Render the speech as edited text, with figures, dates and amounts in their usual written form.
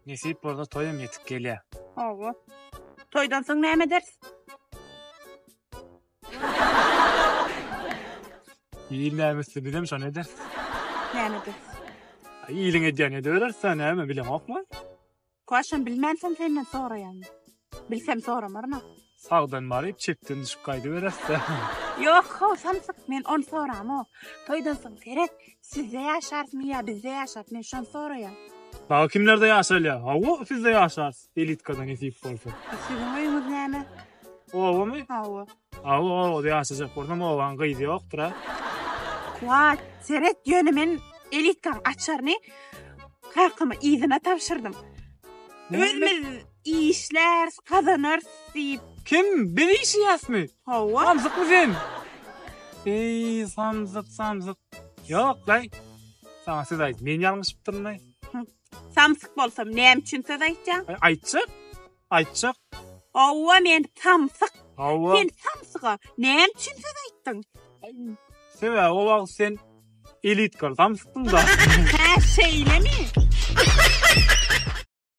Nesip bolsa toýam ýetip gelýär. Hawa. Toýdan soň näme ederis? Il näme etse bizem şony ederis. Näme ederis? Iliň edýänini edibereris-dä näme bileňokmy? Kuwaşam bilmänsoň senden soraýan. Bilsem soramaryn-a. Sagdan baryp çepden düşüp gaýdybereris-dä. Ýok how samsyk men ony soramok. Toýdan soň seret sizde ýaşarysmy ýa bizde ýaşarys men şony soraýan. Dagy kimlerde ýaşalýar? Hawa sizde ýaşarys elitkada nesip bolsa. Siziň öýüňiz näme? Obamy? Hawa. Hawa obada ýaşajak bolsam obaň gyzy ýokdur-a. Kuwat seret ýöne men elitkaň açaryny kakama yzyna tabşyrdym. Özümiz işläris, gazanarys diýip. Kim? Biz işleýäsmi? Hawa. Samsykmy sen? Eý, samsyk, samsyk. Ýok-laý. Saňa söz aýt. Men ýalňyşypdyryn-laý. Samsyk bolsam näme üçin söz aýtýaň? Aýtjak. Aýtjak. Hawa, men samsyk. Hawa. Sen samsyga näme üçin söz aýtdyň? Sebäbi o wagt sen elitkaly samsykdyň-da. Hä, şeýlemi?